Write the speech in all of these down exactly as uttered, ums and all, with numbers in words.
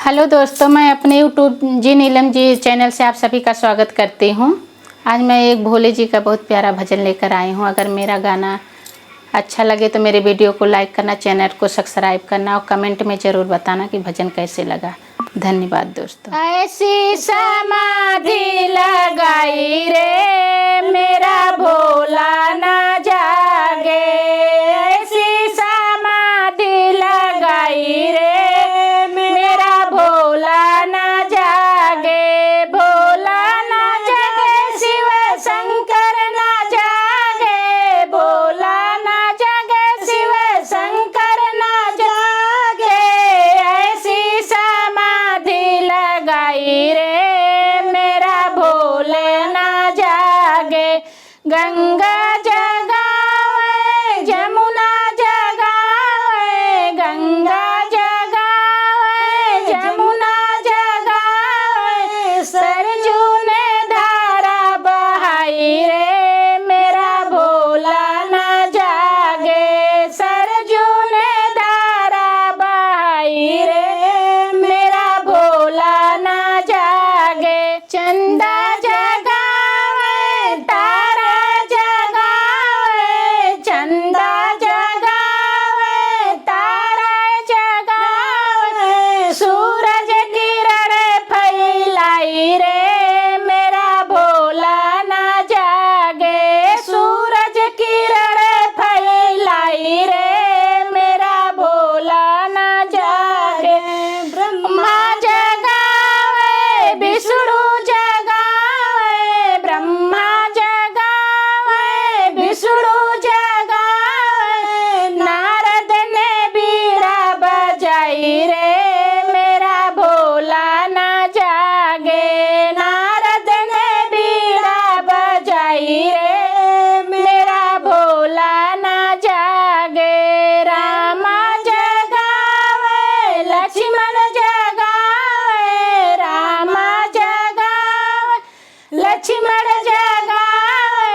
हेलो दोस्तों, मैं अपने YouTube जी नीलम जी चैनल से आप सभी का स्वागत करती हूँ। आज मैं एक भोले जी का बहुत प्यारा भजन लेकर आई हूँ। अगर मेरा गाना अच्छा लगे तो मेरे वीडियो को लाइक करना, चैनल को सब्सक्राइब करना और कमेंट में ज़रूर बताना कि भजन कैसे लगा। धन्यवाद दोस्तों। ऐसी समाधि लगाई रे, मेरा भोला ना जागे। ऐसी समाधि लगाई रे, मेरा भोला ना जागे। भोला ना जागे, शिव शंकर ना जागे। भोला ना जागे, शिव शंकर ना जागे। ऐसी समाधि लगाई रे, मेरा भोला ना जागे। गंगा जगावे, जमुना जगावे, गंगा जगावे, जमुना जगावे, सरजू ने धारा बहाई रे, मेरा भोला ना जागे। सरजू ने धारा बहाई रे, मेरा भोला ना जागे। चंदा जगावे, तारा जगावे, चंदा जगावे, तारा जगावे, सूरज किरण फैलाई रे, मेरा भोला ना जागे। सूरज किरण फैलाई रे, मेरा भोला ना जागे। ब्रह्मा जगावे, विष्णु जगावे, ब्रह्मा जगावे, विष्णु जगावे। नारद ने बीड़ा बजाई रे, मेरा भोला ना जागे। नारद ने बीड़ा बजाई रे, मेरा भोला ना जागे। रामा जगावे, लक्ष्मण जगावे, रामा जगावे, लक्ष्मण जगावे।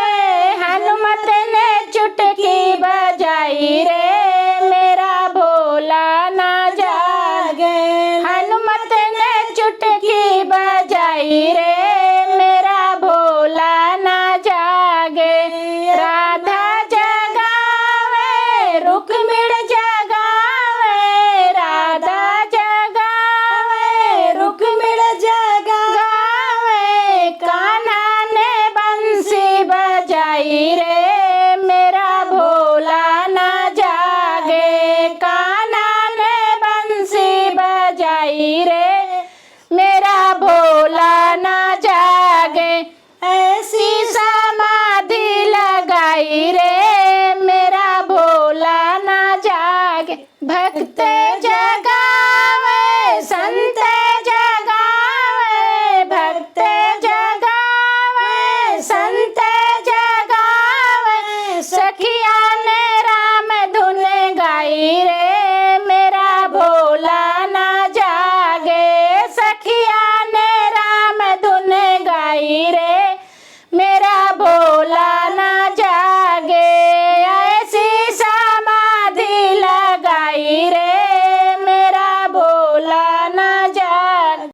हनुमत ने चुटकी बजाई रे, मेरा भोला ना जागे। हनुमत ने चुटकी बजाई रे,